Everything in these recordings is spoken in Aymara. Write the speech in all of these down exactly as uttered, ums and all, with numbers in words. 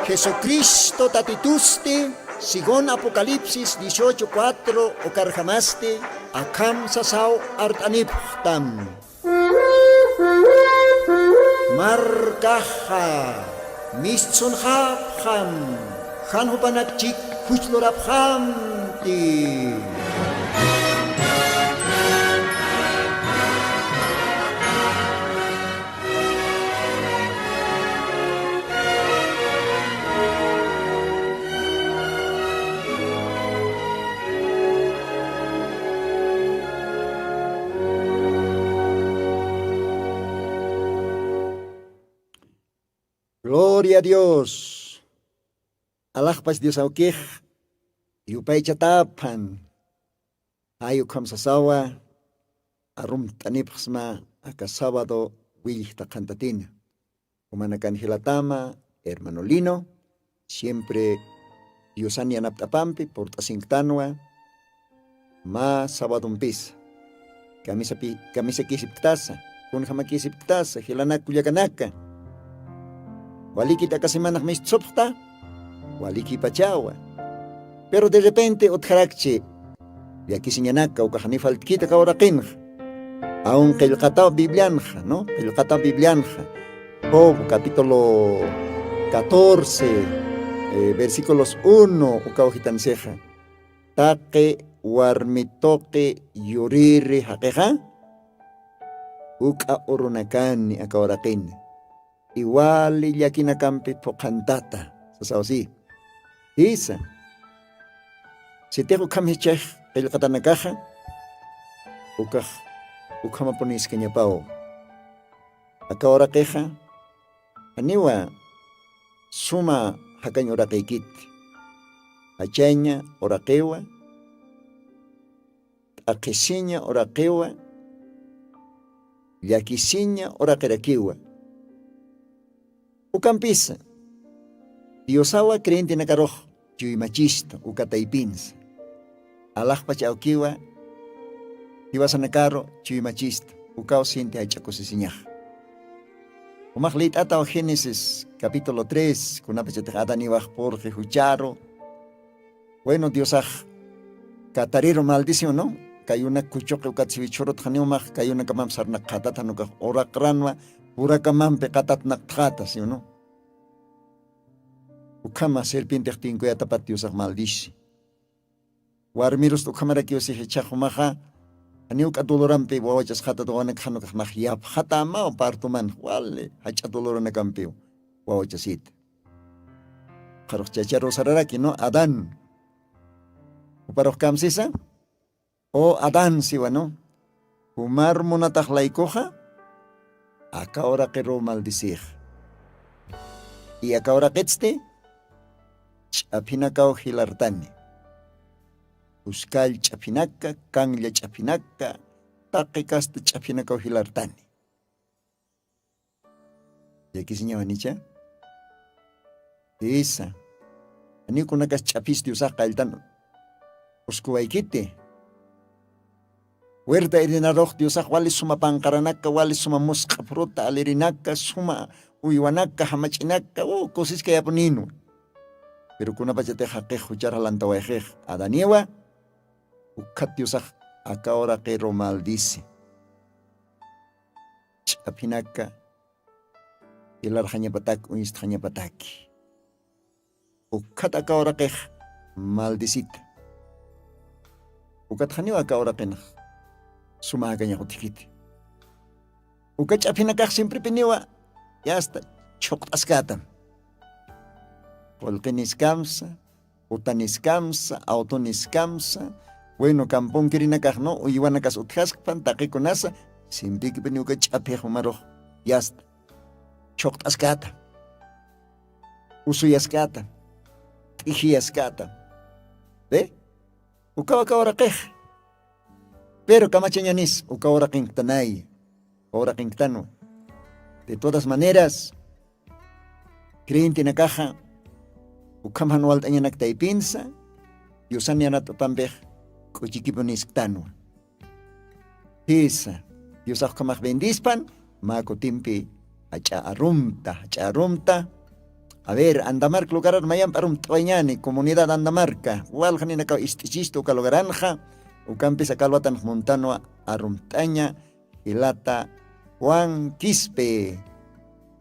Jesucristo Tatitusti, según Apocalipsis dieciocho cuatro, ukarjamasti akham sasaw art'anipxtam. Markaxa mistsunxapxam, jan jupanakchik juchlurapxamti. Gloria a Dios. Alaxpach Dios awkix yupaychataphan. Ay ukham sasawa arumt'anipxsma aka sábado willxta qhantatina. Umanakan jilatama hermano Lino, siempre Diosan yanapt'apampi purt'asinktanwa. Mä sabadompisa kamisapi kamisakisipktasa, kunjamakisipktasa jilanak kullakanaka. Walikit aka semanax mistsupxta walikipachawa. Pero de repente utjarakchi llakisiñanaka ukax ni faltkita kawraqinxa. Aun qillqataw biblianxa no qillqataw biblianxa, job capítulo catorce, versículos uno ukaw jitansixa. Taqi warmi tuqi yuriri jaqixa juk'a urunakani aka uraqina iwali llakinakampi phuqhantata. Sasawsi jisa sitix ukham jichhax qillqatanakaxa ukax ukhamapuniskañapaw. Aka uraqixa janiwa suma jakañ uraqïkit. Jachaña uraqiwa t'aqhisiña uraqiwa llakisiña uraqirakiwa. Ukampisa diosawa creyentenakarux chuymachista uka taypinsa. Alaxpach awkiwa jiwasanakaru chuymachista ukaw sinti jach'a kusisiñaxa. Umax lït'ataw génesis capítulo tres kunapachatix adaniwax purqi jucharu. Bueno diosax katariru maldicion no kayunak kuchuqi ukat siwichhurutxaniw max kayunakamam sarnaq qhatathan ukax uraqranwa purakamampi qatatnaqtxata siw no. Ukhama serpientex tinkuyatapat diosax maldisi. Warmirust ukhamarakiw sixi chhaxumaxa janiw k'a dolorampi wawachasxatat wawanakxanukax nax yapxatamaw partumanx wali jach'a doloranakampiw wawachasita. Qharux chacharusararaki no adán. Juparux kamsisa o adán siwa no jumar munataxlaykuxa aka uraqiruw maldisixa. Y aka uraqitsti ch'aphinakaw jilartani. Uskall ch'aphinaka kanlla ch'aphinaka taqi kasta ch'aphinakaw jilartani. Llakisiñawanicha jisa. Janiw kunakas ch'aphis diosax qalltan uskuwaykiti. Huerta edenarux diosax wali suma panqaranaka wali suma musq'a phuruta alirinaka suma uywanaka jamach'inaka u kusiskayapuninwa. Pero kunapachatix jaqix juchar jalantawayxix adaniwa ukhat diosax aka uraqiru maldisi. Ch'aphinaka jilarxañapataki uñstxañapataki. Ukhat aka uraqix maldisita. Ukat janiw aka uraqinax suma jakañax utjkiti. Uka ch'aphinakax simpripiniwa yasta chhuqt'askata. Qullqiniskamsa utaniskamsa awtuniskamsa. Bueno kampunkirinakaxnu uywanakas utjaskpan taqikunasa simprikipiniw uka ch'aphix umarux yasta chhuqt'askata usuyaskata t'ijiyaskata. Be ukaw aka uraqix. Pero kamachañanis ukaw uraqinktanay ukaw uraqinktanwa. De todas maneras creyentenakaxa ukham jan walt'añanak taypinsa diosan yanat'apampix k'uchikipunisktänwa. Jisa diosax ukhamax bendispan mä kutimpi jach'a arumta jach'a arumta. A ver, Andamarca lugarar mayamp arumt'awañani, comunidad Andamarca. Waljaninakaw ist'ichistu uka lugaranxa, ukampis aka alwatanx muntanwa arumt'aña, jilata Juan Quispe.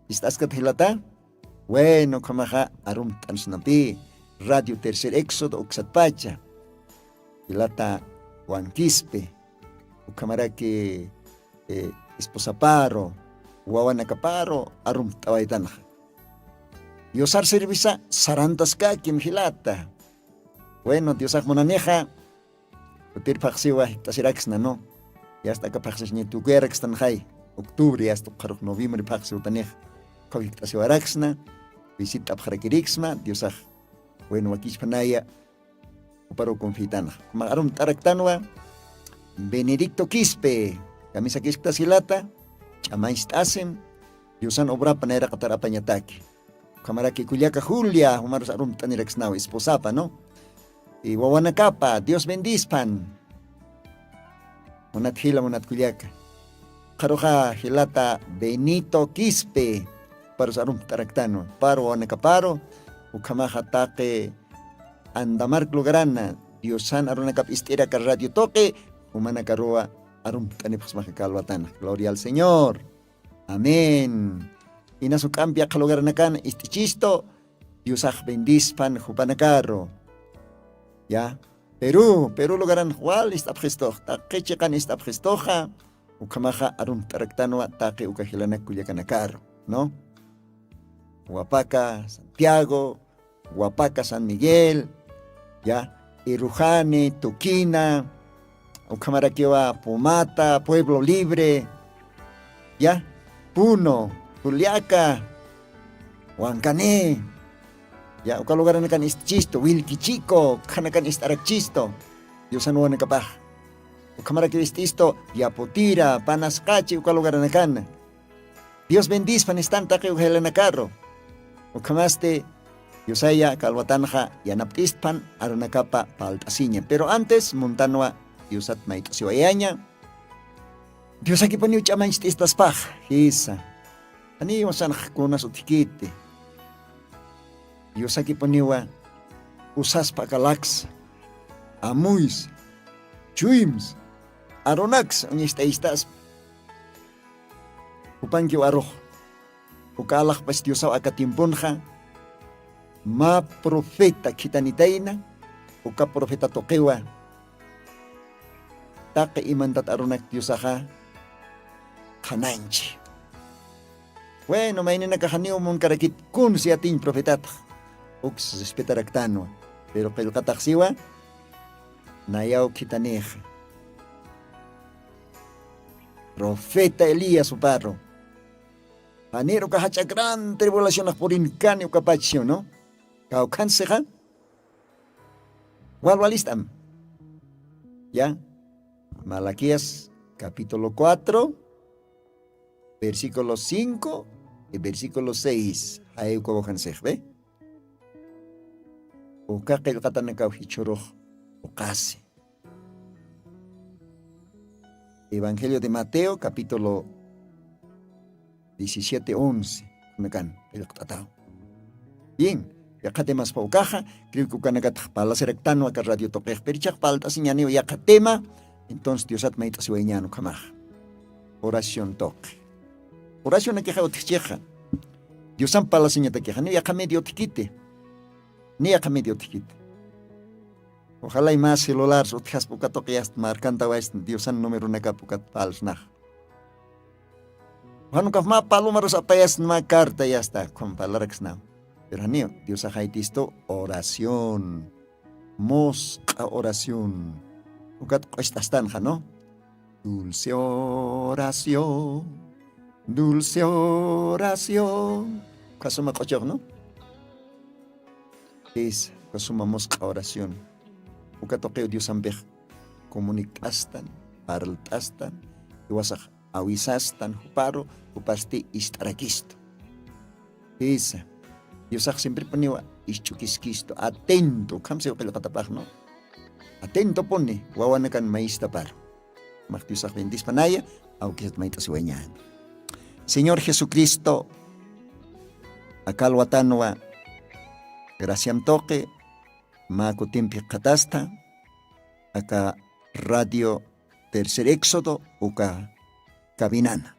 ¿Ist'askat jilata? Bueno, ukhamaxa arumt'ansnapi, Radio Tercer Éxodo uksatpacha. Jilata Juan Quispe, ukhamaraki, eh, esposaparu, wawanakaparu arumt'awaytanxa. Diosar servisa sarantaskakim jilata. Bueno, Diosax munanixa, kutir phaxsiwa jikt'asiraksna, ¿no? Yasta aka phaxsisña tukuyarakstan jay, octubre, yasta ukxarux noviembre phaxsiwtanix. Ukhaw jikt'asiwaraksna, visit'apxarakiriksma, Diosax, bueno, wakichpanaya, uparu confitanxa. Ukhamax arumt'araktanwa, Benedicto Quispe, kamisakisktasi jilata, ch'amañcht'asim, Diosan obrapa nayraqatar apañataki. Ukhamaraki kullaka Julia, jumarus arumt'aniraksnaw, esposapa, ¿no? Y wawanakapa, Dios bendispan. Munat jila, munat kullaka. Ukxaruxa jilata Benito Quispe, juparus arumt'araktanwa, juparu wawanakaparu, ukhamaxa taqi Andamarca lugarana, Diosan arunakap ist'iraka radio tuqi, jumanakaruwa arumt'anipxsmaxa aka alwatana. Gloria al Señor. Amén. Inas juk'ampi yaqha lugaranakan ist'ichistu, Diosax bendispan jupanakaru. Ya, Perú, Perú lugaran wal ist'apxistux, taqi chiqan ist'apxistuxa, ukhamaxa arumt'araktanwa taqi uka jilanak kullakanakaru, ¿no? Huapaca, Santiago, Huapaca, San Miguel, ya, Irujani, Tuquina, ukhamarakiwa Pumata, Pueblo Libre, ya, Puno, Juliaca, Huancané, ya, uka lugaranakan ist'ichistu, Wilquichico, ukhanakan ist'arakchistu, Diosan wawanakapax. Ukhamarakiw ist'istu, Yaputira, Panasqachi, uka lugaranakana. Dios bendispan istan taqi uka jilanakaru. Ukhamasti, Diosaya aka alwatanxa yanapt'istpan arunakapa palt'asiña. Pero antes, muntanwa Diosat mayt'asiwayaña. Diosakipuniw ch'amañcht'istaspax, jisa. Janiw sanx kunas utjkiti. Diosakipuniwa usaspa aka laksa, amuysa, chuymsa, arunaksa uñacht'ayistaspa. Jupankiw arux, uka alaxpach Diosaw aka tiemponxa, mä profeta khitanitayna, uka profeta tuqiwa, taqi imantat arunak Diosaxa qhanañchi. Bueno, mayninakax janiw munkarakit kuns yatiñ profetatx, uks respetaraktanwa. Pero qillqatax siwa, nayaw khitanixa. Profeta Elías juparu. Janir uka jach'a gran tribulacionax purinkani ukapach, ¿no? Kawkhansixa. Wal walist'am. Ya. Malaquías capítulo cuatro, versículo cinco y versículo seis. Jay uka wawjansix, ¿ve? Uka qillqatanakaw jichhürux uqasi. Evangelio de Mateo, capítulo diecisiete, once. Unakan, qillqt'ataw. Bien, yaqha temaspa ukaxa, creo que ukanakatx parlasiraktanwa aka radio tuqix, pero ichax parlt'asiñaniw yaqha tema, entonces Diosat mayt'asiwayñän ukhamaxa. Oración tuqi. Oracionakixa utjchixa. Diosamp parlasiñatakixa, niw yaqha medio utjkiti. Niy yaqha medio utjkiti. Ojalá y más celulares utjaspa uka tuqi yasta markantawaysta Diosan numeronakap ukat parlsnaxa. Jan ukax mä palomarus apayasna mä carta yasta, ukham parlaraksnaw. Pero janiw, Diosax jaytistu oración. Musq'a oración. Ukat q'ucht'astanxa, ¿no? Dulce oración, dulce oración. Uka suma q'uchux, ¿no? Jisa, uka suma musq'a oración. Uka tuqiw Diosampix comunict'astan, parlt'astan, jiwasax awisastan juparu, jupasti ist'arakistu. Jisa, Diosax siemprepuniwa isch'ukiskistu, atento, ukham siw qillqatapax, ¿no? Atentopuni, wawanakan mayistaparu. Max Diosax bendispanaya, awkisat mayt'asiwañäni. Señor Jesucristo, aka alwatanwa Graciam tuqi mä kutimpi qhatasta aka radio Tercer Éxodo uka cabinana.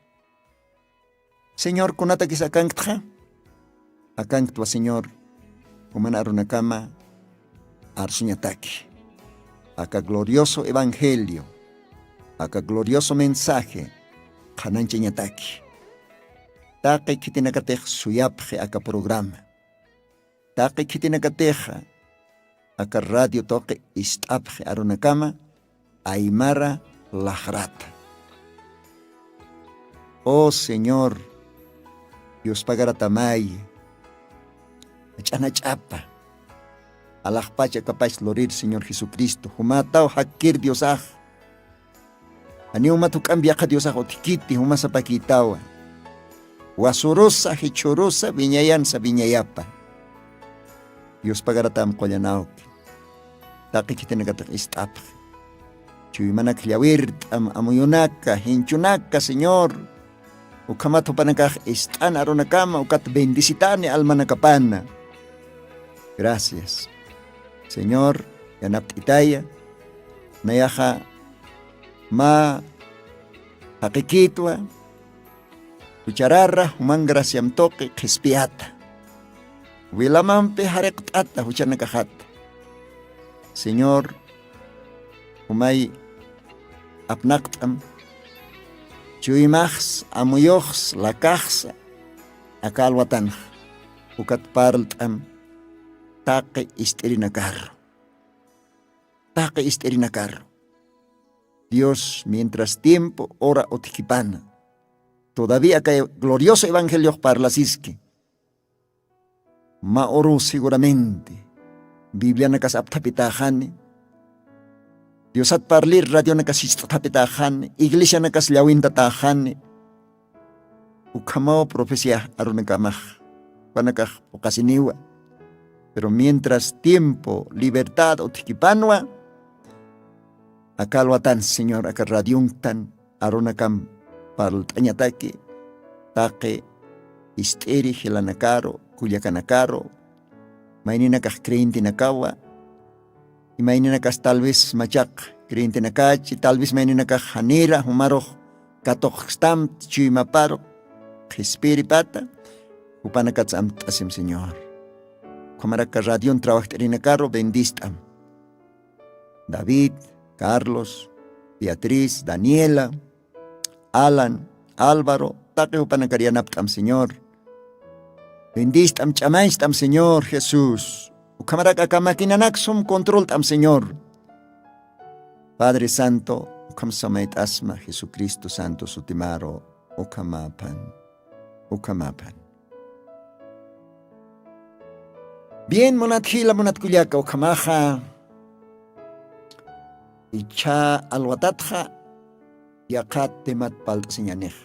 Señor, kunatakis akanktxa? Akanktwa Señor, juman arunakama arsuñataki aka glorioso evangelio, aka glorioso mensaje qhananchañataki. Taqi khitinakatix suyapxi aka programa. Taqi khitinakatixa aka radio tuqi ist'apxi arunakama aymara laxrata. Oh Señor, Diospagaratamay, ach'anach'apa alaxpach akapach lurir Señor Jesucristo, jumataw jakkir Diosax. Janiw umat juk'amp yaqha Diosax utjkiti jumasapakïtawa. Wasurusa jichhurusa wiñayansa wiñayapa. Diospagaratam qullanawki. Taqi khitinakatix ist'apxi. Chuymanak llawirt'am amuyunaka jinchunaka Señor. Ukhamat jupanakax ist'an arunakama ukat bendicitani almanakapana. Gracias Señor, yanapt'itaya. Nayaxa mä jaqikïtwa jucharara juman graciam tuqi qhispiyata. Wilamampi jariqt'ata juchanakaxata. Señor, jumay apnaqt'am chuymaxs amuyuxs lakaxsa aka alwatanxa. Ukat parlt'am taqi ist'irinakaru. Taqi ist'irinakaru. Dios mientras tiempo hora utjkipana todavía kay glorioso evangeliox parlasiski. Mä uru seguramente biblianakas apthapitäxani. Diosat parlir radionakas jist'thapitäxani iglesianakas llawintatäxani. Ukhamaw profecía arunakamax jupanakax phuqasiniwa. Pero mientras tiempo libertad utjkipanwa aka alwatan Señor aka radionktan arunakam parlt'añataki taqi ist'iri jilanakaru kullakanakaru mayninakax creyentenakawa. Imayninakas tal vez machaq creyentenakachi tal vez mayninakax janira jumarux katuqkstamti chuymaparu qhispiripata jupanakats amt'asim Señor. Ukhamaraka radion trabajt'irinakaru bendist'am. David, Carlos, Beatriz, Daniela, Alan, Álvaro taqi jupanakar yanapt'am Señor. Bendist'am ch'amancht'am Señor Jesús. Ukhamaraka aka maquinanak sum controlt'am Señor. Padre Santo, ukham samayt'asma Jesucristo Santo sutimaru. Ukhamapan. Ukhamapan. Bien munat jila munat kullaka ukhamaxa ichha alwatatxa yaqhat temat palt'asiñanix.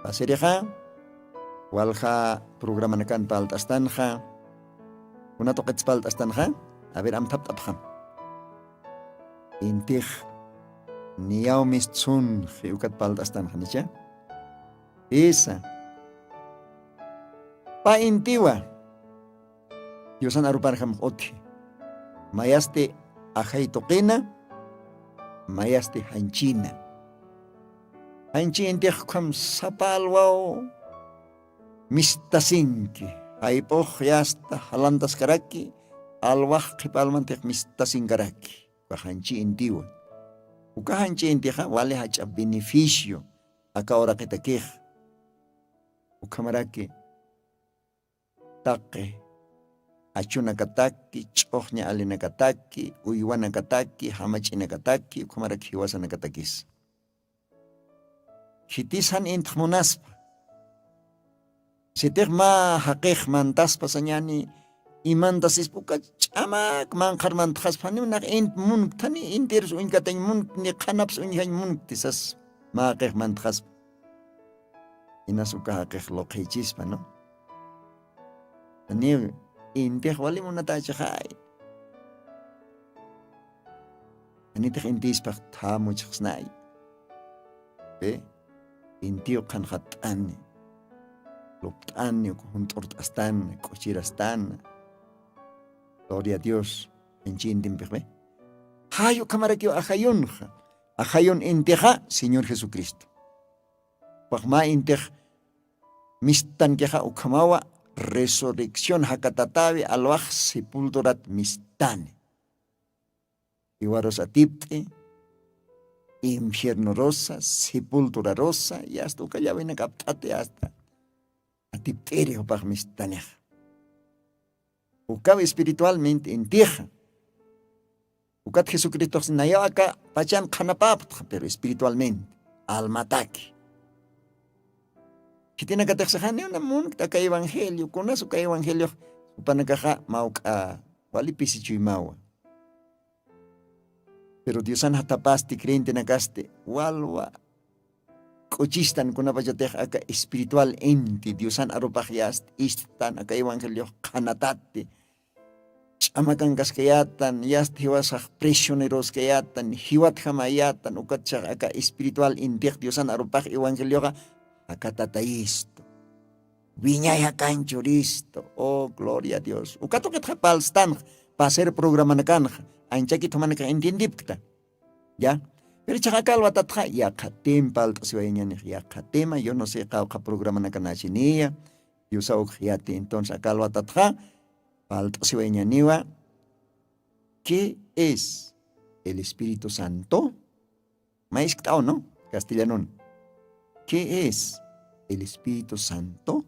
Pasirixa walja programanakan palt'astanxa. Kuna tuqits palt'astanxa? A ver amthapt'apxam. Intix niyaw mistsunxi ukat palt'astanxa nicha. Isa pa intiwa diosan aruparjamx utji. Mayasti ajay tuqina mayasti janchina. Janchi intix ukham sapa alwaw mistasinki jayp'ux yasta jalantaskaraki alwax qhipalmantix mistasinkaraki. Uka janchi intiwa uka janchi intixa wali jach'a beneficio aka uraqitakix. Ukhamaraki taqi achunakataki ch'uxña alinakataki uywanakataki jamach'inakataki ukhamaraki jiwasanakatakis khitis jan intxmunaspa. Sitix mä jaqix mantaspa sañani imantasispa uka ch'amak manqhar mantxaspa janiw nax int munkta jani intirus uñkatañ munkta ni qhanaps uñjañ munkti sas. Mä jaqix mantxaspa inas uka jaqix luqhichispa no. Janiw intix wali munatachaxay. Janitix intispax thamuchxsnay. Intiw qhanxatt'ani lupt'ani uka junt'urt'astana k'uchirastana Gloria a Dios. Inchi intimpixmi. Jay ukhamarakiw ajayunxa. Ajayun intixa señor jesucristo. Paxma intix mistan kixa ukhamawa resurrección jakatatawi alwax sepulturat mistani. Iwarus atipt'i infiernorusa sepulturarusa yasta ukallawinakapt'ati asta atipt'iri jupax mistanix. Ukaw espiritualmente intixa. Ukat jesucristoxsi nayaw aka pachan qhanapaptxa pero espiritualmente almataki. Khitinakatixsixani una munkta aka evangelio kunas uka evangeliox jupanakaxa mawk'a wali pisichuymawa. Pero diosan jatapasti creyentenakasti walwa k'uchistan kunapachatix aka espiritual inti diosan arupax yast istan aka evangeliox qhanatatti. Ch'amakankaskayatan yast jiwasax presioneroskayatan jiwatjamayatan ukatchax aka espiritual intix diosan arupax evangelioxa. Aka tatayistu wiñay jakanchuristu. O gloria a dios ukatuqitxa palstanxa paser programanakanxa. Anchakit jumanakax entiendipkta ya. Pero ichaxa aka alwatatxa yaqhatim palt'asiwayañanix yaqhatima yo no se qawqha programanakanachiniya. Diosa ukxyati entonces aka alwatatxa palt'asiwayañaniwa. ¿Qué es el espíritu santo? Mayskt'aw no castellanun. ¿Qué es el espíritu santo?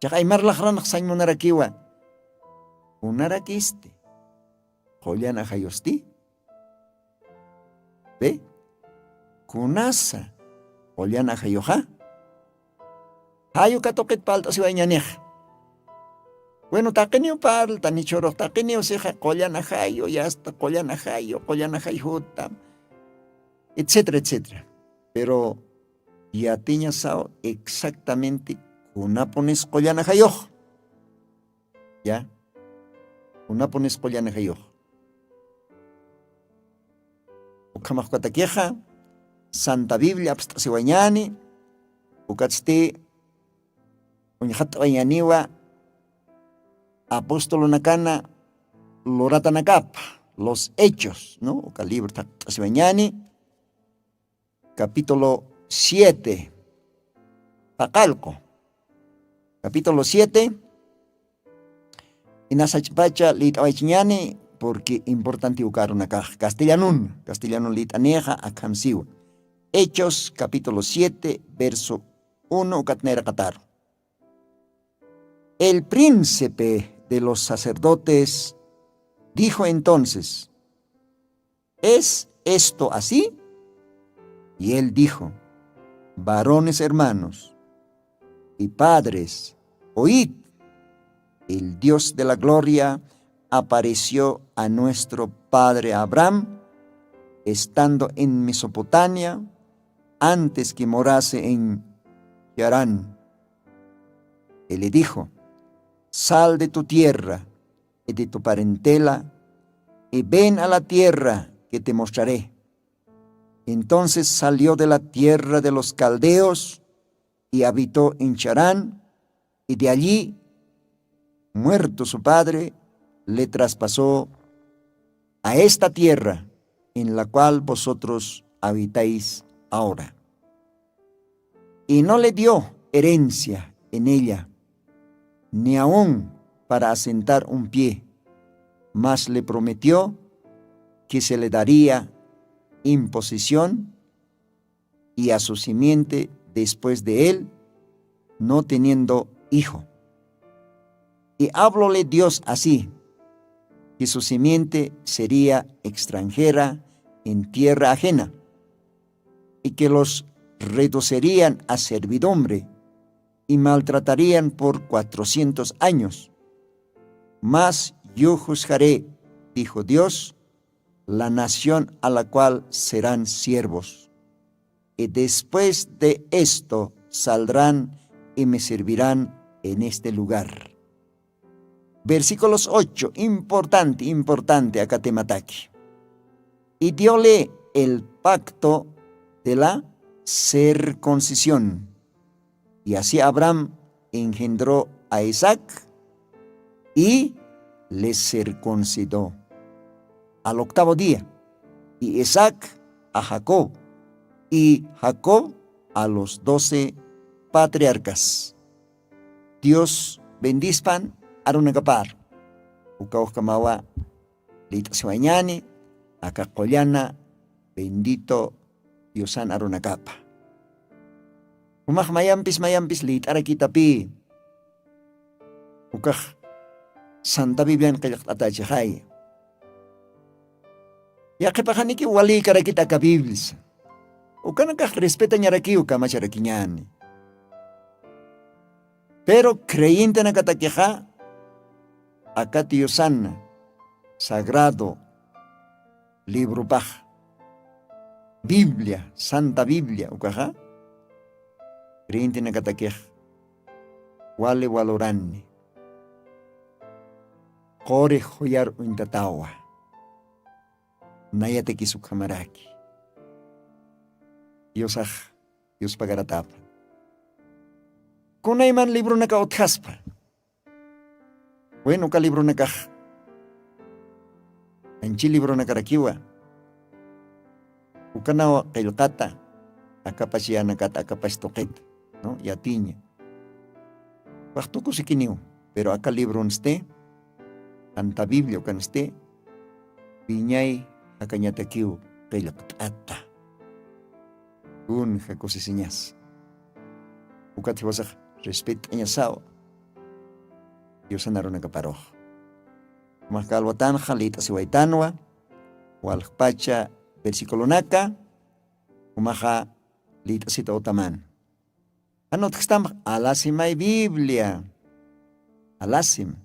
Chaqa aymar laqranax sañmunarakiwa. Kunarakisti qullan ajayusti? Be kunasa qullan ajayuxa? Jayu katuqit palt'asiwañanix. Wenu taqiniw parlta nichhurux taqiniw sixa qullan ajayu yasta qullan ajayu qullan ajay juta, etcétera etcétera. Pero yatiñasaw exactamente kunapunis qullan ajayux ya. Kunapunis qullan ajayux ukhamaxkatakixa santa biblia apst'asiwañani. Ukatsti uñxat'awañaniwa apostolunakana luratanakapa los hechos no uka libro thaqt'asiwañani. Capítulo siete paqalqu capítulo siete. Inasachpacha lit'awaychiñani porque importantiw karunakax castellanun castellanun lit'anixa akhamsiwa. Hechos capítulo siete verso uno ukatnayraqataru. El príncipe de los sacerdotes dijo entonces, ¿es esto así? Y él dijo, varones hermanos y padres, oíd. El dios de la gloria apareció a nuestro padre abraham estando en mesopotamia, antes que morase en harán. Él le dijo, sal de tu tierra y de tu parentela y ven a la tierra que te mostraré. Entonces salió de la tierra de los caldeos y habitó en charán. Y de allí muerto su padre le traspasó a esta tierra en la cual vosotros habitáis ahora. Y no le dio herencia en ella, ni aun para asentar un pie, mas le prometió que se le daría en posesión y a su simiente después de él, no teniendo hijo. Y hablóle dios así, que su simiente sería extranjera en tierra ajena, y que los reducirían a servidumbre y maltratarían por cuatrocientos años. Mas yo juzgaré, dijo dios, la nación a la cual serán siervos, y después de esto saldrán y me servirán en este lugar. Versículos ocho, importante, importante aka temataki. Y diole el pacto de la circuncisión. Y así Abraham engendró a Isaac y le circuncidó al octavo día, y Isaac a Jacob, y Jacob a los doce patriarcas. Dios bendispan arunakapar. Uka uxkamawa lit'asiwañani aka qullana bendito Diosan arunakapa. Umax mayampis mayampis lit'arakitapi ukax santa biblian qillqt'atachixay. Yaqhipaxaniki walïkarakita aka biblis ukanakax respetañarakiw kamacharakiñani. Pero creyentenakatakixa aka diosana sagrado libropax biblia santa biblia ukaxa creyentenakatakix wali walurani quri juyar uñtatawa. Nayatakis ukhamaraki diosax diospagaratapa. Kunayman libronaka utjaspa? Bueno uka libronakax anchi libronakarakiwa ukanawa qillqata akapach yanakata akapach tuqita yatiña. Waxtukusikiniw pero aka libronsti anta biblia ukansti wiñay jakañatakiw qillqt'ata. Kunja kusisiñas ukat jiwasax respet'añasaw. Diosan arunakaparux umax kalwatanxa lit'asiwaytanwa waljpacha versiculonaka umaxa lit'asita utaman. Jan utjstamx alasimay biblia alasim.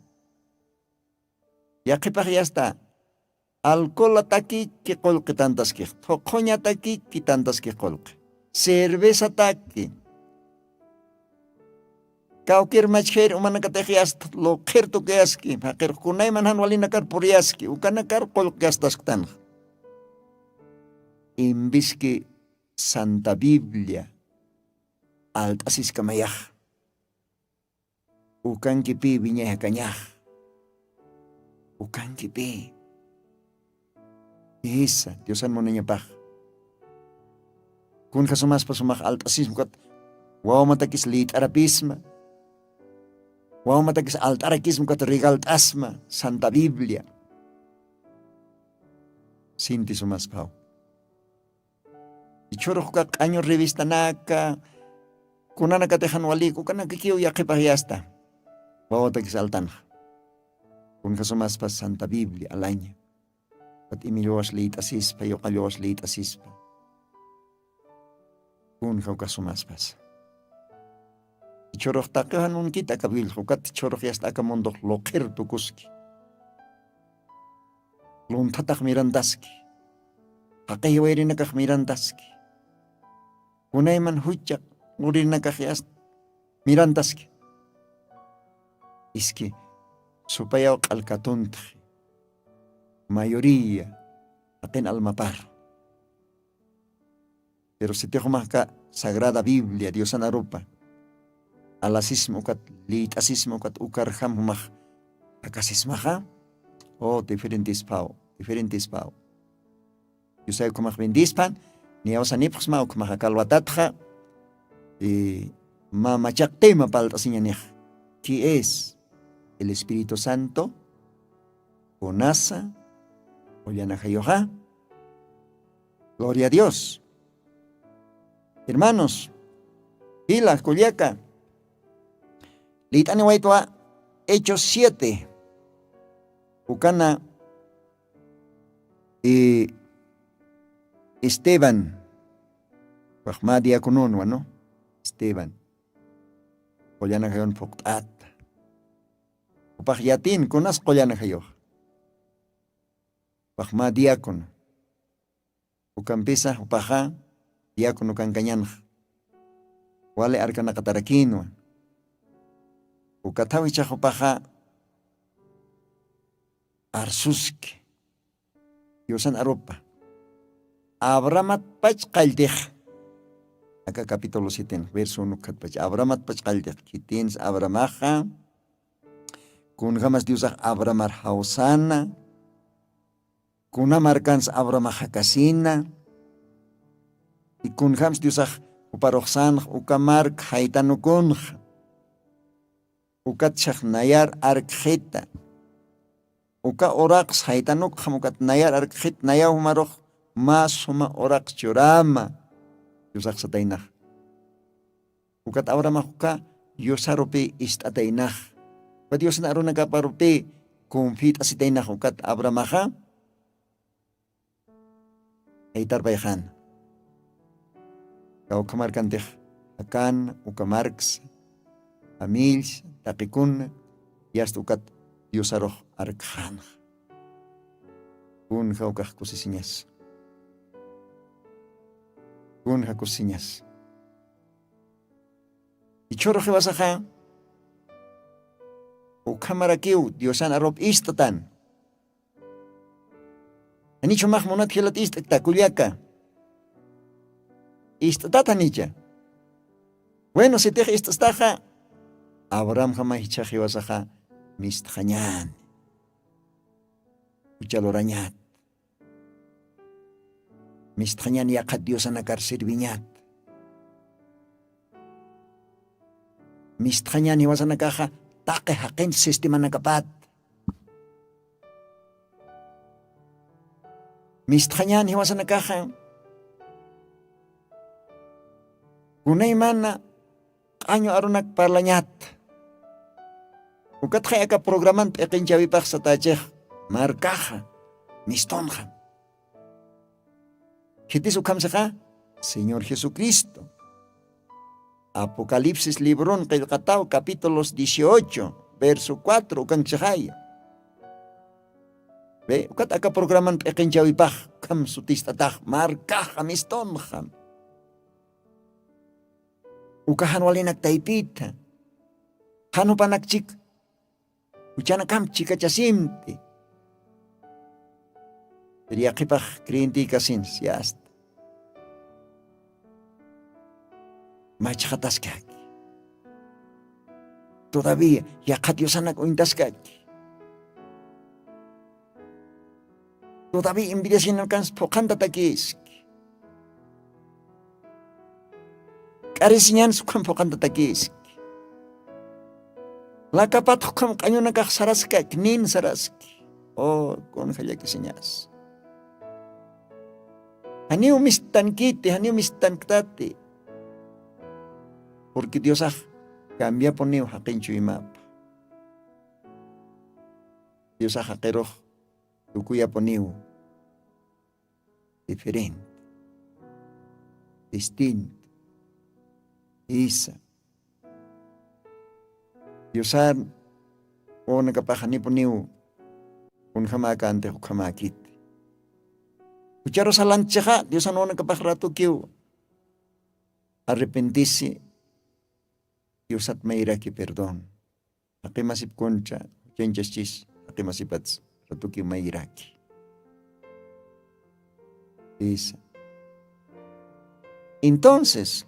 Yaqhipax yasta alcoholataki kiqulqi tantaskix thuqhuñataki kitantaskix qulqi cervezataki kawkir machjir umanakatix yasta luqhir tukuyaski jaqirux kunayman jan walinakar puriyaski ukanakar qulqi gastasktanxa. Imbiski santa biblia alt'asiskamayax ukankipï wiñay jakañax. Ukankipï isa diosan munañapax. Kunja sumaspa sumax alt'asisma ukat wawamatakis lït'arapisma wawamatakis alt'arakisma ukat regalt'asma santa biblia. Sinti sumaspaw ichhurux uka q'añu revistanaka kunanakatixan walïk ukanakakiw yaqhipax yasta wawatakis altanxa. Kunja sumaspas santa biblia alaña ukat imilluwas lït'asispa yuqalluwas lït'asispa. Kunja uka sumaspasa ichhurux taqiw jan munkita aka biblia ukat ichhurux yasta aka mundux luqhir tukuski. Lunthatax mirantaski jaqi jiwayirinakax mirantaski kunayman jucha q'uririnakax yasta mirantaski. Iski supayaw q'alkatuntxi mayoría jaqin almapar. Pero sitix jumaxka sagrada biblia diosan arupa alasisma ukat lït'asisma ukat ukarjam jumax jakasismaxa o diferentispaw diferentispaw. Diosay ukhamax bendispan. Niyawasanipxsma ukhamaxa kalwatatxa mä machaq tema palt'asiñanix. Qué es el espíritu santo? Kunasa qullanajayuxa. Gloria a dios. Hermanos, jila kullaka lït'aniwaytwa hechos siete ukana esteban waxmä diacononwa no esteban qullanajayun phuqt'ata. Jupax yatin kunas qullanajayux waxmä diácono ukampisa jupaxa diácono kankañanxa wali arkanaqatarakinwa. Ukathaw jichhax jupaxa arsuski diosan arupa abrahamatpach qalltix. Aka capítulo sieten verso uno khatpach abrahamatpach qalltix khitinsa abrahamaxa Kunjamas diosax abramar jawsana, kuna markans abramaxakasina, ikunjams diosax uparuxsanx uka mark jaytanukunxa. Ukatchax nayar arkxita. Uka uraqs jaytanukxam ukat nayar arkxit nayaw jumarux mä suma uraq churama. Diosaxsataynax ukat abramax uka diosarupi ist'ataynax. Uka diosna arunakaparupi kunfit'asitaynax ukat abramaxa. Aytarpayxan kawkha markantix akan uka marks amills taqikuna yasta ukat diosarux arkxanxa. Kunja ukax kusisiñas? Kunja kusisiñas? Ichhurux iwasaxa ukhamarakiw diosan arup ist'tan. Janichu max munat jilat ist'kta kullaka? Ist'tat janicha? Bueno sitix ist'staxa, abrahamjama jichhax jiwasaxa mistxañani. Uchalurañat. Mistxañan yaqhat diosanakar sirviñat. Mistxañan jiwasanakaxa taqi jaqin sistemanakapat. Mistxañan jiwasanakaxa kunaymana q'añu arunak parlañat. Ukatxay aka programan p'iqinchawipax satachix markaxa mistunxam. Khitis ukhamsixa? Señor jesucristo. Apocalipsis libron qillqataw capítulos dieciocho verso cuatro ukankchixaya. Be ukat aka programan p'iqinchawipax ukham sutist'atax markaxa mistunxam. Uka jan walinak taypitha jan jupanakchik juchanakam chikachasimpi. Pero yaqhipax creyentiykasinsi asta machxataskaki. Todavía yaqha diosanak uñtaskaki. Todavía envidiasinakans phuqhantatakïski. K'arisiñans ukham phuqhantatakïski. Lakapat ukham q'añunakax saraskaki nin saraski. O kunja llakisiñas? Janiw mistankiti janiw mistanktati. Purqui diosax cambiapuniw jaqinchuymapa. Diosax jaqirux tukuyapuniw diferente, distinto. Isa diosan wawanakapax janipuniw kunjämäkantix ukhamäkiti. Jucharu salantchixa diosan wawanakapax ratukiw arrepentisi. Diosat mayraki perdón. Jaqimasip contra juchañchaschis jaqimasipats ratukiw mayraki. Isa. Entonces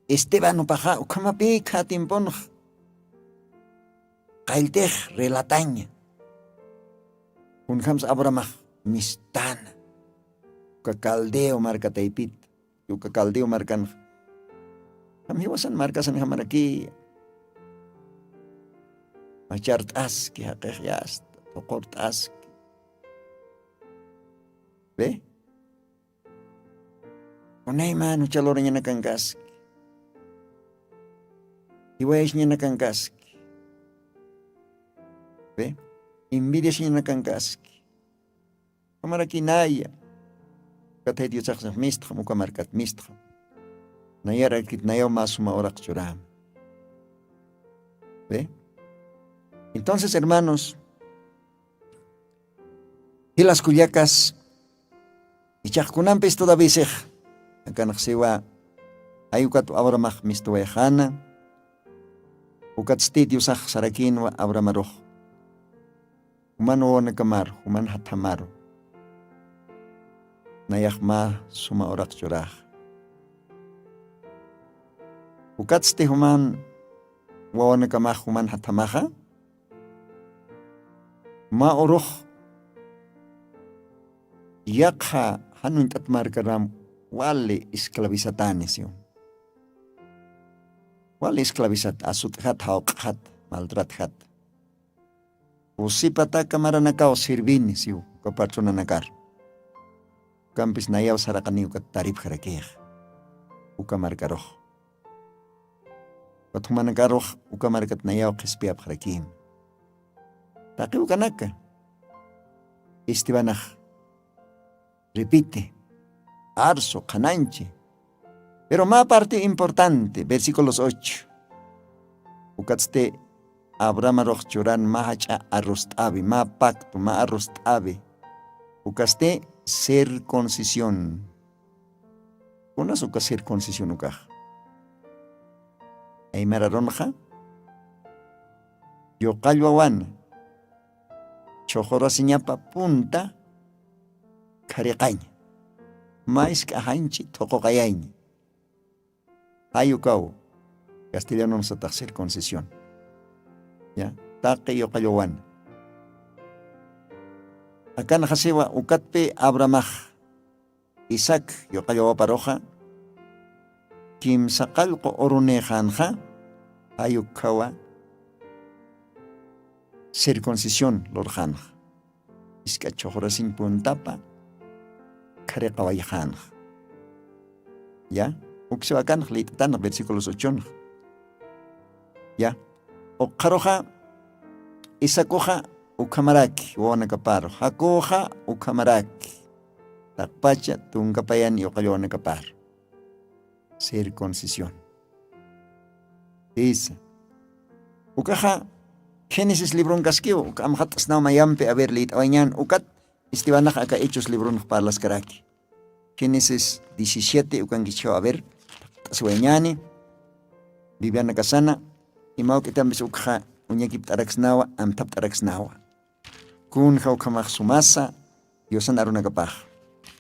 estebanopaxa ukhamapï khatimpunx qalltix relataña. Kunjams abramax mistana uka caldeo markataypita. Uka caldeo markanxa jam jiwasan markasan jamarakiya. Machart'aski jaqix yasta tuqurt'aski. Be kunayman juchalurañanakankaski. Jiwayasiñanakankaski. Be envidiasiñanakankaski. Ukhamarakinaya. Ukathay diosaxsax mistxam uka markat mistxam. Nayar arkit nayaw mä suma uraq churäma. Be entonces hermanos, jilas kullakas, ichax kunampis todavía six akanax siwa. Ay ukat abramax mistuwayxana. Ukatsti diosax sarakinwa abramarux juman wawanakamaru juman jathamaru nayax mä suma uraq churaxa. Ukatsti juman wawanakamax juman jathamaxa, mä urux yaqha januñt'at markaram wali esclavisatani siw. Wali esclavisat, asut'jat, jawq'jat, maltratjat. Usipataka maranakaw sirvini siw uka parchunanakar. Ukampis nayaw saraqaniw ukat taripxarakix uka markarux. Ukat jumanakarux uka markat nayaw qhispiyapxarakim. Taqi ukanaka, Estebanax repite, arsu qhanañchi. Pero mä parti importanti versículos ocho. Ukatsti abrahamarux churan mä jach'a arrust'awi mä pacto mä arrust'awi. Ukasti circuncisión. Kunas uka circuncisión ukax? Aymararunxa yuqallwawan chhuxurasiñapa punta khariqaña. Maysk'axañchi thuquqayaña. Jayukaw castellanun satax circuncisión. Ya, taqi yuqallwawan. Akanxasiwa ukatpi abrahamax isaac yuqallwawaparuxa kimsa qallqu urunixanxa jayukhawa circuncisión lurxanxa. Isk'a chhuxurasiñ puntapa khariqawayxanxa. Ya, uksiwakanx lït'tanx versículos ochonx. Ya, ukxaruxa isacoxa ukhamaraki wawanakaparu jacoxa ukhamaraki taqpacha tunkapayan yuqallwawanakapar. Circuncisión. Isa, ukaxa génesis libronkaskiw uka amxat'snaw mayampi aver lït'awañan ukat. Istibanax aka hechos libronx parlaskaraki génesis diecisiete ukankischaw aver t'asiwañani. Biblianakasana imawk'itampis ukxa uñakipt'araksnawa amthapt'araksnawa. Kunja ukhamax sumasa diosan arunakapax?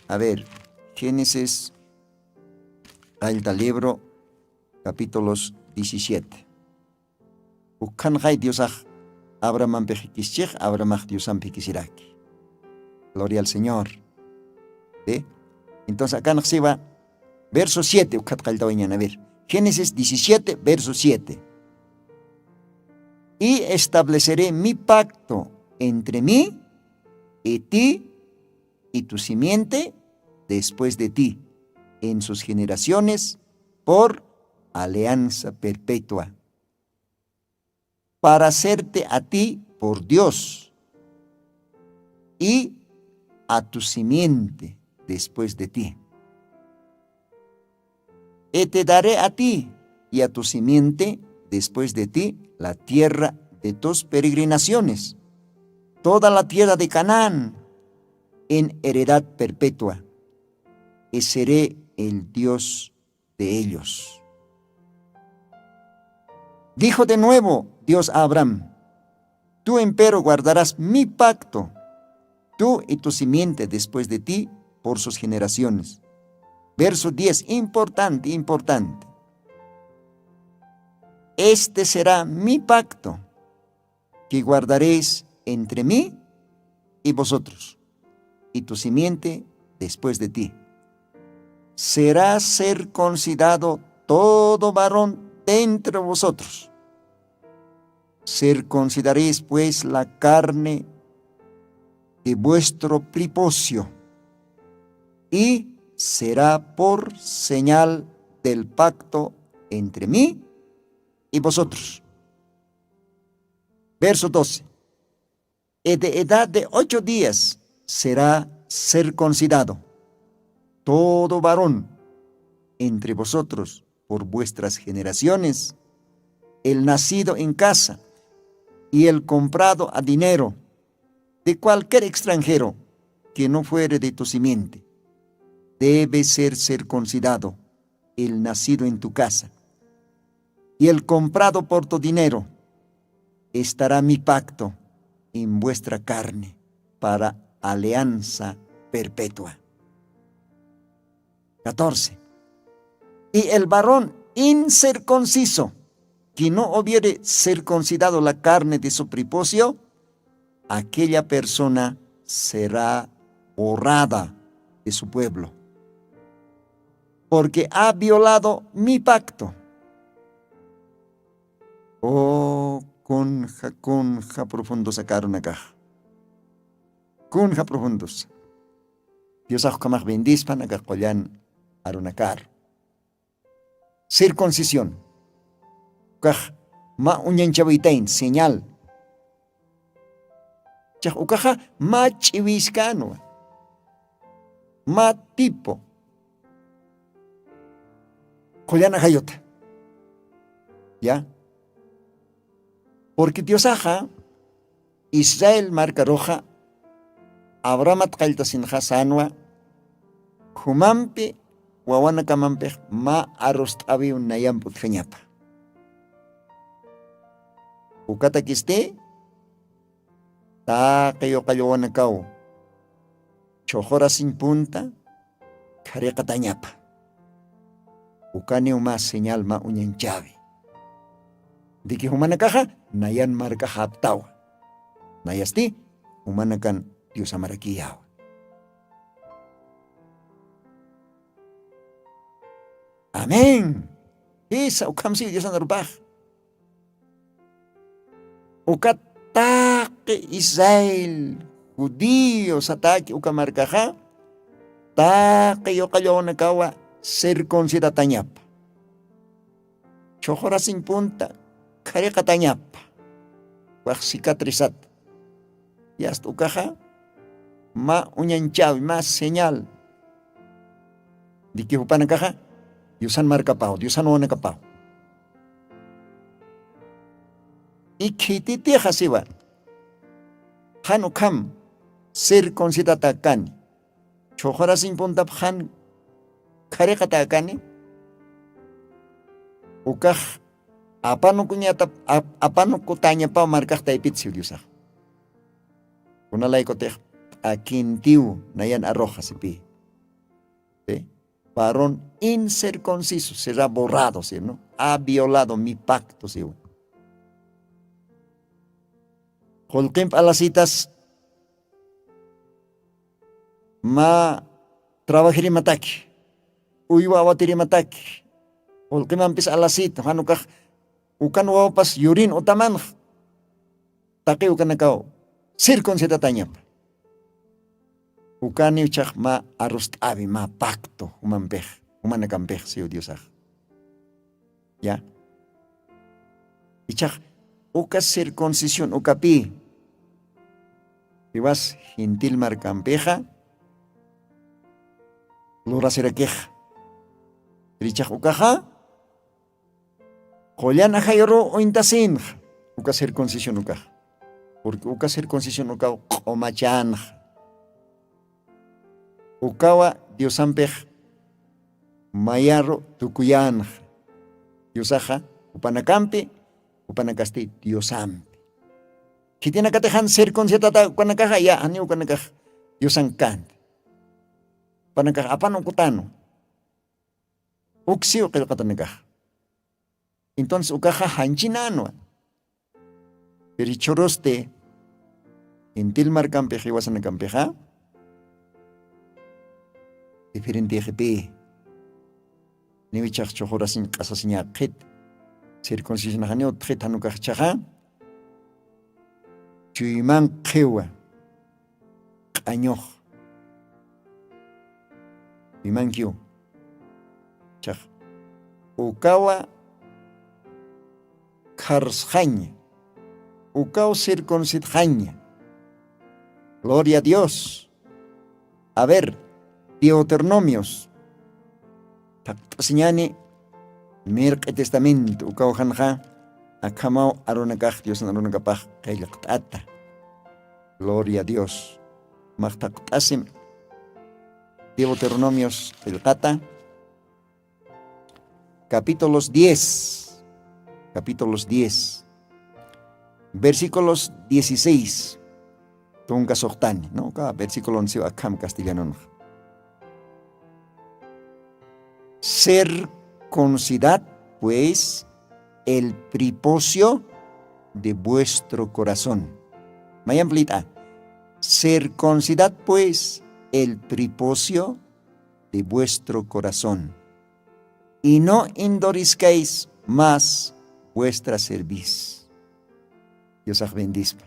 A ver, génesis qallta libro capítulos diecisiete. Ukhanxay diosax abrahamampix jikischix abrahamax diosampix jikisiraki. Gloria al señor. ¿Sí? Entonces akanxsiwa verso siete ukhat qalltawañan a ver, génesis diecisiete verso siete. Y estableceré mi pacto entre mí y ti y tu simiente después de ti en sus generaciones por alianza perpetua para hacerte a ti por dios y a tu simiente después de ti. Y te daré a ti y a tu simiente después de ti la tierra de tus peregrinaciones, toda la tierra de canaán, en heredad perpetua, y seré el dios de ellos. Dijo de nuevo dios a abraham: tú empero guardarás mi pacto, tú y tu simiente después de ti por sus generaciones. Verso diez, importante, importante. Este será mi pacto que guardaréis entre mí y vosotros y tu simiente después de ti. Será circuncidado todo varón de entre vosotros. Circuncidaréis pues la carne de vuestro prepucio, y será por señal del pacto entre mí y vosotros. Verso doce. Y de edad de ocho días será circuncidado todo varón entre vosotros por vuestras generaciones, el nacido en casa y el comprado a dinero de cualquier extranjero que no fuere de tu simiente, debe ser circuncidado el nacido en tu casa y el comprado por tu dinero. Estará mi pacto en vuestra carne para alianza perpetua. Catorce. Y el varón incircunciso que no hubiere circuncidado la carne de su prepucio, aquella persona será borrada de su pueblo, porque ha violado mi pacto. O kunja kunja profundo sakarunakax, kunja profundos. Diosax ukhamax bendispan aka qullan arunakar. Circuncisión ukax mä uñanchawitayn señal. Chax ukaxa mä ch'iwiskanwa, mä tipo qullan ajayuta. Ya, porque diosaxa israel markaruxa abrahamat qalltasinxa sänwa, jumampi wawanakamampix mä arust'awiw nayamp utjañapa. Ukatakisti taqi yuqall wawanakaw chhuxurasiñ punta khariqatañapa. Ukaniw mä señal mä uñanchawi diki jumanakaxa nayan mark'axaptawa. Nayasti jumanakan diosamarakiyawa. Amén. Jisa ukhamsiw diosanarupax. Uka taqi israel judío sataki uka markaxa taqi yuqallwawanakawa circuncidatañapa. Chhuxurasiñ punta khariqatañapa. Wax cicatrizata. Yasta ukaxa mä uñanchawi mä señal diki jupanakaxa diosan markapaw diosan wawanakapaw. Ikhititixa siwa jan ukham circuncidatakani chhuxurasiñ puntapxan khariqatakani. Ukax apanukuñata apanukutañapaw markaxtaypit siw diosax. Kunalaykutix p'akintiw nayan arruxa sipi. Varón incircunciso será borrado sino ha violado mi pacto siw. Qullqimp alasitas mä trabajirimataki uywa awatirimataki qullqimampis alasita jan ukax ukan wawapas yurin utamanxa. Taqi ukanakaw circuncidatañapa. Ukaniw chax mä arrust'awi mä pacto jumampix jumanakampix siw diosax. Ya, ichax uka circuncisión ukapï iwas gentil markampixa lurasirakixa. Richax ukaxa qullan ajayuruw uñtasinxa uka circuncisión ukaxa. Purqui uka circuncisión ukaw q'umachanxa. Ukawa diosampix mayaru tukuyänxa. Diosaxa jupanakampi jupanakasti diosampi. Khitinakatixan circuncidata ukanakaxa ya janiw ukanakax diosankanta. Jupanakax apanukutanwa uksiw qillqatanakaxa. Entonces ukaxa janchinanwa. Pero jichhurusti gentil markampix jiwasanakampixa diferentixipï. Niwichax chhuxurasiñ q'asasiñäkxit circuncisionaxaniw utxit janukax ichaxa chuyman qhiwa q'añux imankiw. Chax ukawa kharsxaña ukaw circuncidxaña. Gloria a dios. A ver, deuteronomios thaqt'asiñani mirq'i testamento ukawjanxa akhamaw arunakax diosan arunakapax qillqt'ata. Gloria a dios. Maxtaqt'asim deuteronomios qillqata capítulos diez capítulos diez versículos dieciséis. Tunka suxtani nuka versículo once akham castellanunxa. Circuncidad pues el prepucio de vuestro corazón. Mayan plita, circuncidad pues el prepucio de vuestro corazón, y no endurizcáis más vuestra cerviz. Diosax bendispa.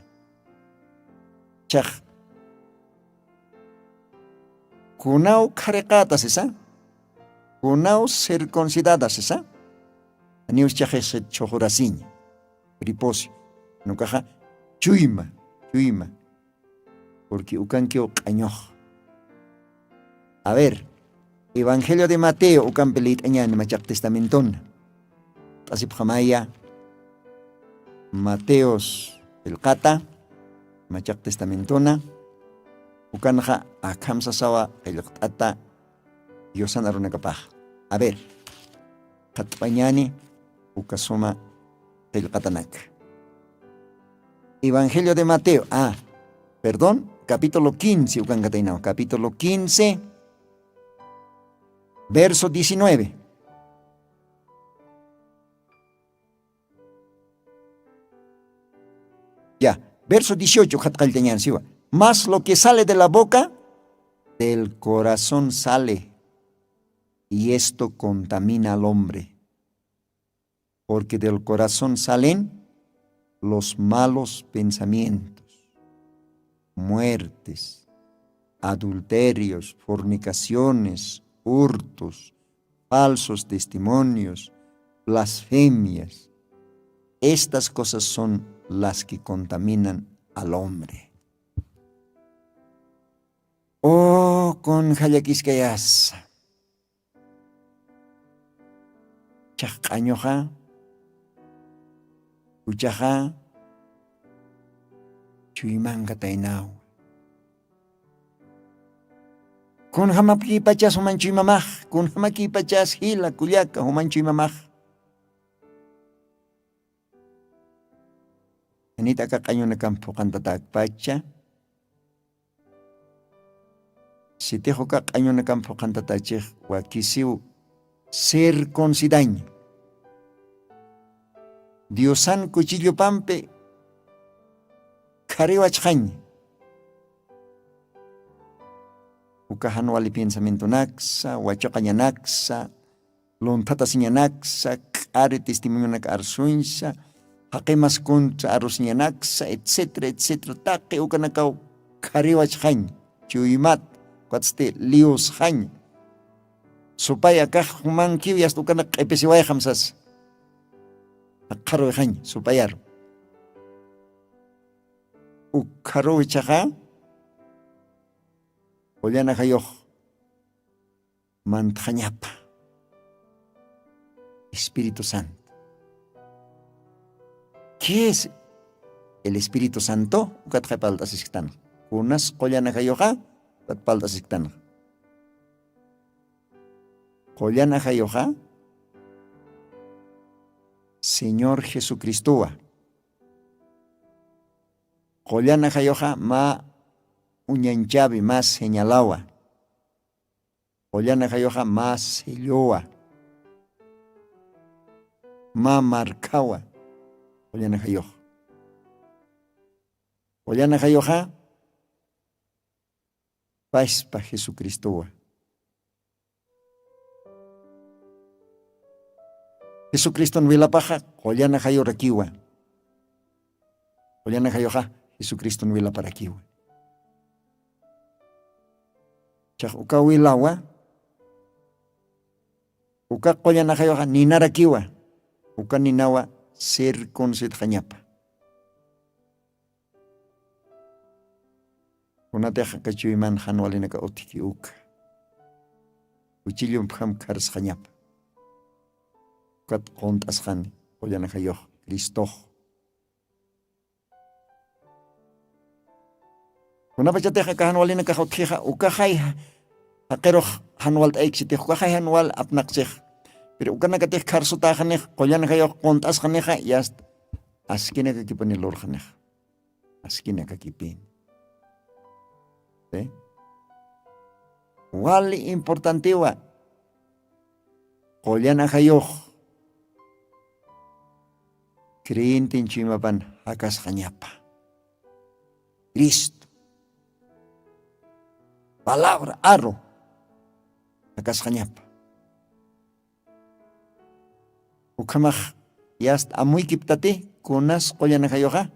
Chax, kunaw khariqata sisa, kunaw circuncidada sisa, aniws chaxi sitchhuxurasiña. Prepucio, nukaxa chuyma, chuyma. Porque ukankiw q'añux. A ver, evangelio de mateo ukampi lït'añani machaq testamentona. T'asipxamaya, mateos, qillqata, machaq testamentona. Ukanxa akham sasawa qillqt'ata, diosan arunakapax. A ver, qhatpañani ukasuma qillqatanak. Evangelio de mateo, ah, perdón, capítulo quince ukankataynaw, capítulo quince, verso diecinueve. Ya, verso dieciocho khatqalltañan siwa. Mas lo que sale de la boca, del corazón sale, y esto contamina al hombre. Porque del corazón salen los malos pensamientos, muertes, adulterios, fornicaciones, hurtos, falsos testimonios, blasfemias. Estas cosas son las que contaminan al hombre. Oh, kun jallakiskayasa. Chax q'añuxa, juchaxa, chuymankataynaw. Kunjamakipachas jumanchuymamax, kunjamakipachas jila kullaka jumanchuymamax. Janit aka q'añunakamp phuqantatakpacha. Sitix uka q'añunakamp phuqantatachix wakisiw circuncidañ. Diosan kuchillupampi khariwachxañ. Uka jan wali piensamientonaksa, wachuqañanaksa, lunthatasiñanaksa, k'ari testimonionak arsuñsa, jaqimas kuntra arusiñanaksa, etcétera, etcétera. Taqi ukanakaw khariwachxañ, chuymat, ukatsti liwsxañ. Supay akax jumankiw yasta ukanak q'ipisiwayxam sas. Jaqharuyxañ, supayaru. Ukharuw ichaxa, qullan ajayux mantxañapa. Espíritu Santo. ¿Qué es el Espíritu Santo? Ukat qhipalt'asisktan. Kunas qullan ajayuxa, ukat palt'asisktan. Qullan ajayuxa, Señor Jesucristowa. Qullan ajayuxa mä uñanchawi, mä señalawa. Qullan ajayuxa mä sellowa, mä markawa. Qullan ajayux, qullan ajayuxa paspa Jesucristowa. Jesucriston wilapaxa qullan ajayurakiwa. Qullan ajayuxa Jesucriston wilaparakiwa. Chax uka wilawa, uka qullan ajayuxa ninarakiwa, uka ninawa circuncidxañapa. Kunatix aka chuyman jan walinaka utjki uka, uchillumpjam kharsxañapa. Ukat qunt'asxani qullan ajayux Cristox. Kunapachatix aka jan walinakax utjixa, ukaxay jaqirux jan walt'ayksitix, ukaxay jan wal apnaqchix. Pero ukanakatix kharsutäxanix, qullan ajayux qunt'asxanixa, yasta askinakakipuni lurxanix. Askinakakipini. ¿Sí? Wali importantiwa. Qullan ajayux creyentin chuymapan jakasqañapa. Cristo. Palabra, arro. Jakasqañapa. Ukhamax yasta amuykiptati, kunas qullan ajayuxa,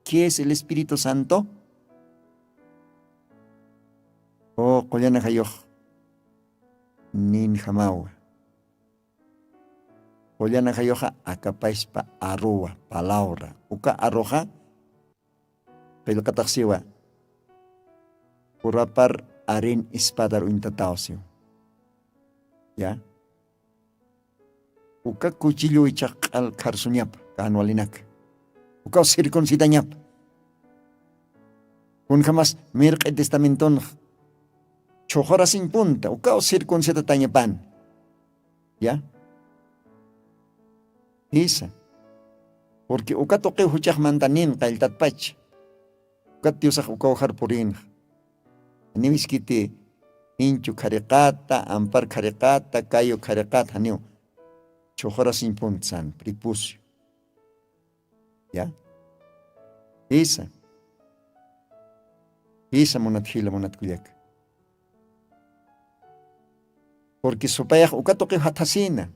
¿qué es el Espíritu Santo? O qullan ajayux ninjamawa. Qullan ajayuxa akapaspa arruwa, palabra. Uka arruxa qillqataxsiwa, urapar arin espadar uñtataw siw. Ya. Uka cuchillo ichax q'al kharsuñapa, kan walinaka. Ukaw circuncidañapa. Kunjamas mirq'i testamentonx chhuxurasiñ punta, ukaw circuncedatañapan. Ya. Jisa. Porque uka tuqiw juchax mantanin qalltatpacha. Ukat Diosax ukaw jar purinxa. Janiw iskiti jinchu khariqata, ampar khariqata, kayu khariqata, janiw. Chhuxurasiñ punta san, prepucio. Ya. Jisa. Jisa, munat jila, munat kullaka. Porque supayax uka tuqiw jathasina.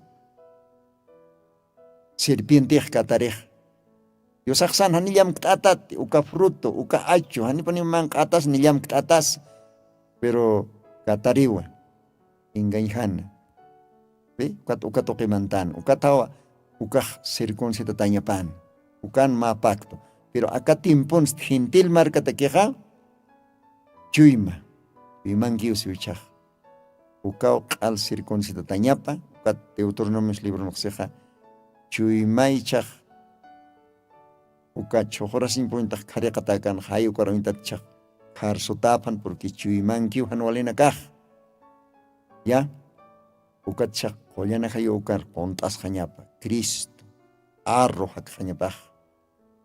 Serpientix katarix. Diosax san jani llamkt'atati, uka fruto, uka achu, janipuni manq'atas ni llamkt'atas. Pero katariwa. Engañjana. ¿Sí? Ukat, uka tuqimantan. Ukatawa, ukax circuncidatañapan. Ukan mä pacto. Pero aka tiemponsti gentil markatakixa, chuyma. Chuymankiw siw ichax. Ukaw q'al circuncidatañapa, ukat Deuteronomios libronuxsixa, chuymaychax, uka chhuxurasiñ puntax khariqatakan, jay ukar uñtatchax, kharsutäpan, porque chuymankiw jan walinakax. Ya, ukatchax qullan ajayu ukar qunt'asxañapa, Cristo, arru jakxañapax.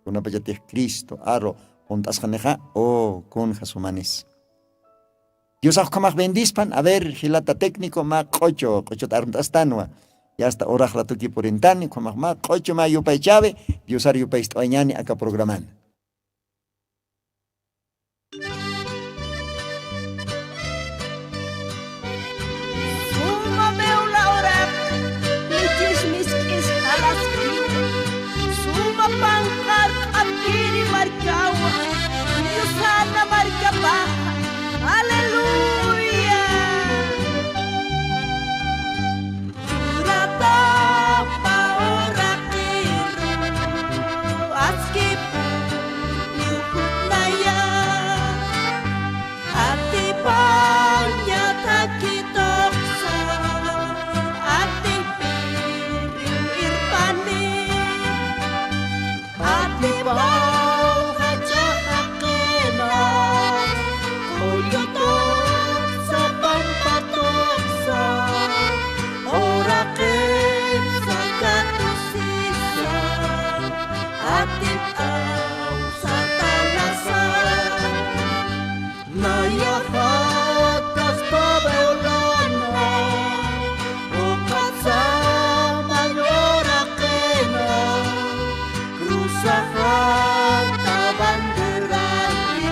Kunapachatix Cristo, arru qunt'asxanixa, o, kunja sumanis. Diosax ukhamax bendispan. A ver, jilata técnico, mä q'uchu, q'uchut armt'astanwa. Ya está, urax ratuki purintani, ukhamax mä q'uchu, mä yupaychawi, Diosar yupayst'awañani aka programan. Suma mew lawraq michis misk'is jalaski, suma panqar q'apiri markawa, Diosana markapaxa. Aleluya. Uratapa uraqiru askipuniw jutnaya. Atipaña thakhi tuqsa, atipiriw irpani. Atipaw jacha jaqina, kullu tuqsa, pampa tuqsa, uraqipsa katusisa, atipawsa talasa. Nayaxa kaspa Babilona, uqatsa mañ uraqina, cruzaxata banderani,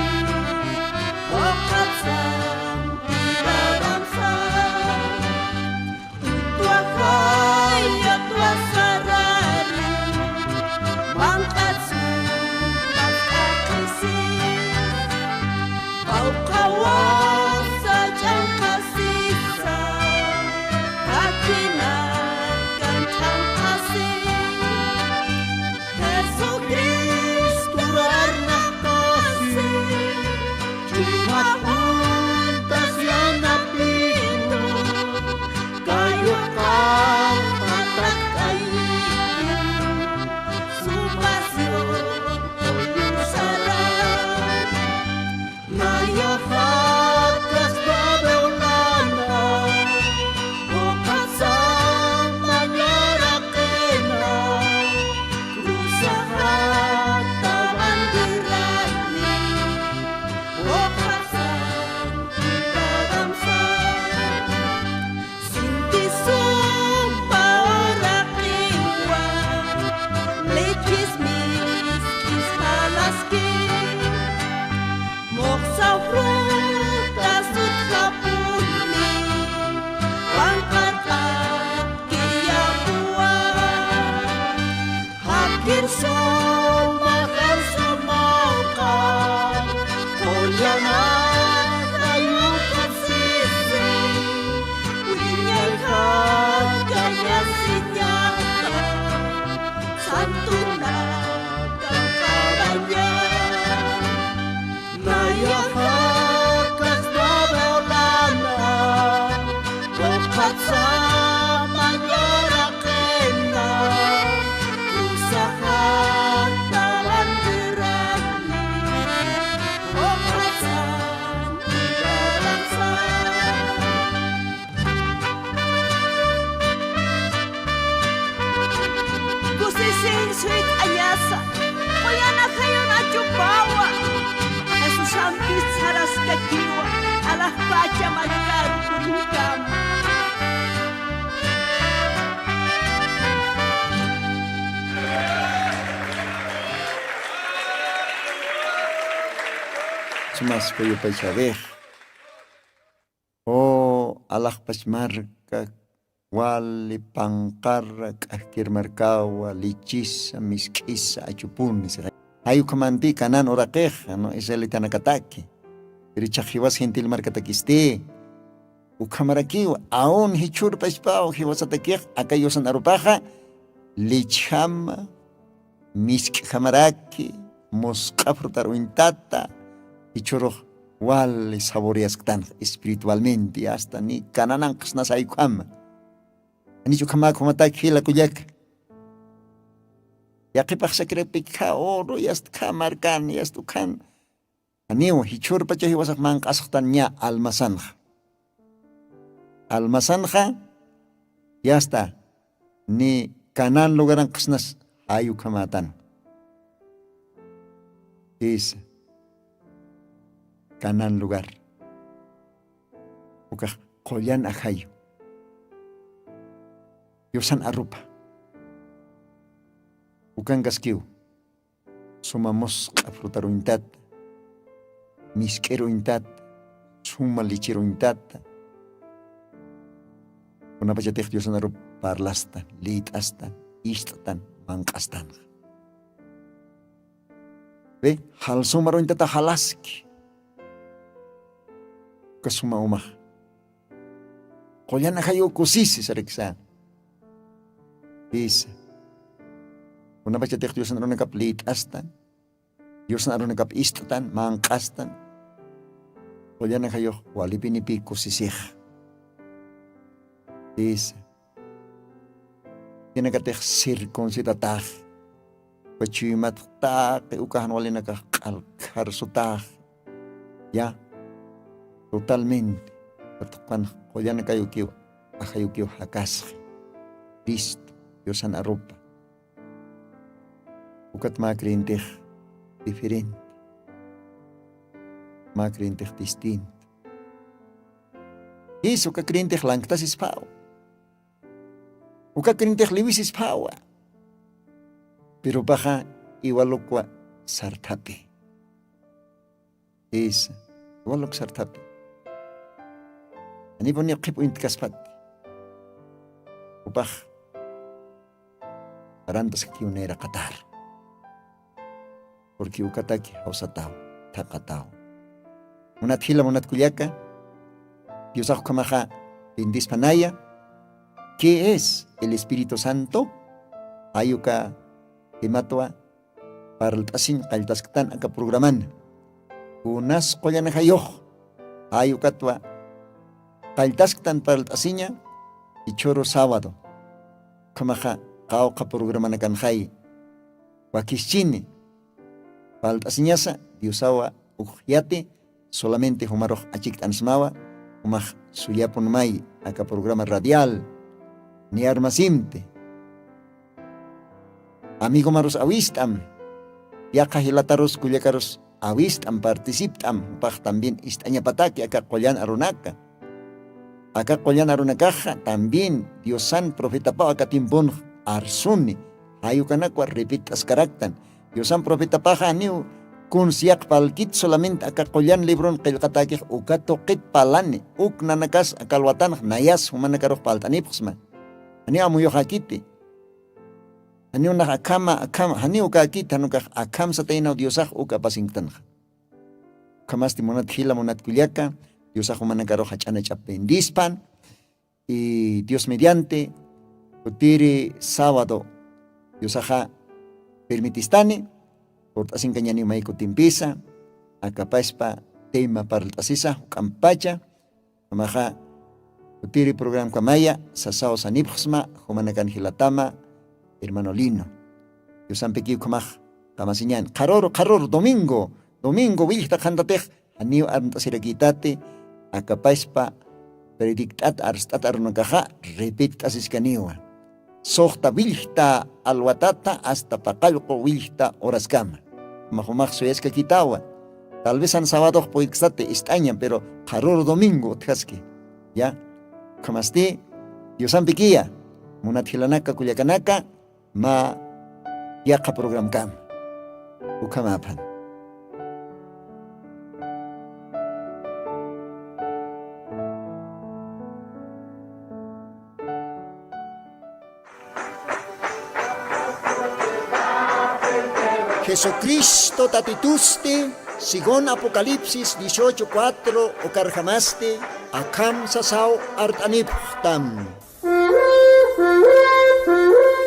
uqatsa piradansa. Utwaxaya twasarari, manq'atsu, manq'aqisi, pawqhawasa ch'anqasisa, jakinakan ch'anqasi. Jesucristo. Kirsuma, kirsuma, uka, qullana, kayuka, sisi, wiñayka, kañasiñata, santunata, kabaña. Nayaxa kasna violana, uqatsa mañaraqina, usaxata banderani, uqatsa mañaraqsa. Kusisiñ suyt'añasa, qullana ajayun achupawa, Jesusampis saraskakiwa, alaxpacha markar purinkama. Sumas puyupaychawix. O alaxpach marka, wali panqara, k'ajkir markawa, lichisa, misk'isa, achupuni, sixay. Jay ukhamanti Canaán uraqixa, ¿no? Israelitanakataki. Pero ichax jiwas gentil markatakisti. Ukhamarakiwa, aun jichhürpachpaw jiwasatakix, aka yusan arupaxa, lichjama, misk'jamaraki, musq'a frutar uñtata, jichhürux wali saboreasktanxa espiritualmente, hasta ni Canaán qhasnas jay ukhama. Janich ukhamäk jumatak jila kullaka. Yaqhipax sacrifica oro, yasta ukha markan, yasta ukhan. Janiw, jichhürpacha jiwasax manq'asxtan ña almasanxa. Almasanxa, yasta, ni Canaán lugaran qhasnas jay ukhamätan. Jisa. Canaán lugar. Ukax qullan ajayu. Yusan arupa. Ukankaskiw. Suma musq'a frutar uñtata, misk'ir uñtata, suma lichir uñtata. Kunapachatix Diosan arup parlastan, lït'astan, ist'tan, manq'astanxa. Ve, jalsumar uñtata jalaski. Uka suma umax. Qullan ajayu kusisi saraksa. Jisa. Kunapachatix Diosan arunakap lït'astan, Diosan arunakap ist'tan, manq'astan, qullan ajayux walipinipï kusisix. Jisa. Jinakatix circuncidatax. Uka chuymat taqi uka jan walinakax q'alkharsutax. Ya. Totalmente. Ukat qullan akayukiw, ajayukiw jakasxi. Cristo, Diosan arupa. Ukat mä creyentix diferente. Mä creyentix distinto. Jisa, uka creyentix lanktasispaw. Uka creyentix liwisispawa. Pero jupaxa iwalukwa sarthapi. Jisa, iwaluk sarthapi. Janipuniw qhip uñtkaspati. Jupax arantaskakiw nayraqatar. Porque ukataki jawsataw, thaqataw. Munat jila, munat kullaka, Diosax ukhamaxa bendispanaya. ¿Qué es el Espíritu Santo? Jay uka tematwa parlt'asiñ qalltasktan aka programan. Kunas qullan ajayux, jay ukatwa qalltasktan parlt'asiña, jichhüru sábado. Ukhamaxa qawqha programanakanxay. Wakischini. Parlt'asiñasa Diosawa uk yati, solamente jumarux achikt'ansmawa, jumax suyapun may aka programa radial, ni armasimti. Amigomarus awist'am, yaqha jilatarus kullakarus awist'am, participt'am, jupax también ist'añapataki aka qullan arunaka. Aka qullan arunakaxa también Diosan profetapaw aka tiemponx arsuni, jay ukanakwa repett'askaraktan. Diosan profetapaxa janiw kuns yaqha parlkit, solamente aka qullan libron qillqatäkix uka tuqit parlani, uk nanakas aka alwatanx nayas jumanakarux parlt'anipxsma. Janiw amuyuxäkiti. Janiw nax akhama akhama janiw käkit janukax akham sataynaw diosax uk apasinktanxa. Ukhamasti munat jila munat kullaka, diosax jumanakarux jach'ana ch'ap bendispan. Y dios mediante, kutiri sábado diosaxa permitistani urt'asinkañaniw may kutimpisa akapaspa tema parlt'asisa juk'ampacha. Jamaxa kutiri programkamaya sasaw sanipxsma jumanakan jilatama hermano lino. Diosampikiw khamax qamasiñan qharuru qharuru domingo domingo willjta qhantatix janiw armt'asirakïtati akapaspa predict'at arst'at arunakaxa repett'asiskaniwa. Suxta willjta alwatata asta paqallqu willjta horaskama. Max umax suyaskakitawa. Tal vez an sabadox puytkstati ist'aña pero qharuru domingo utjaski. Ya ukhamasti diosampikiya munat jilanaka kullakanaka mä yaqha programkama. Ukhamäphan. Jesucristo tatitusti según apocalipsis dieciocho cuatro ukarjamasti akham sasaw art'anipxtam.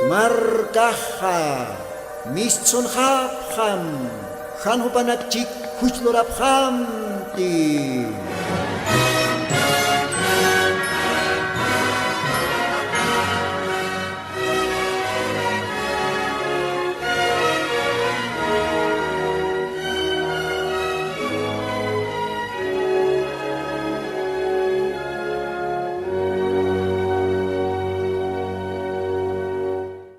Markaxa mistsunxapxam jan jupanakchik juchlurapxamti.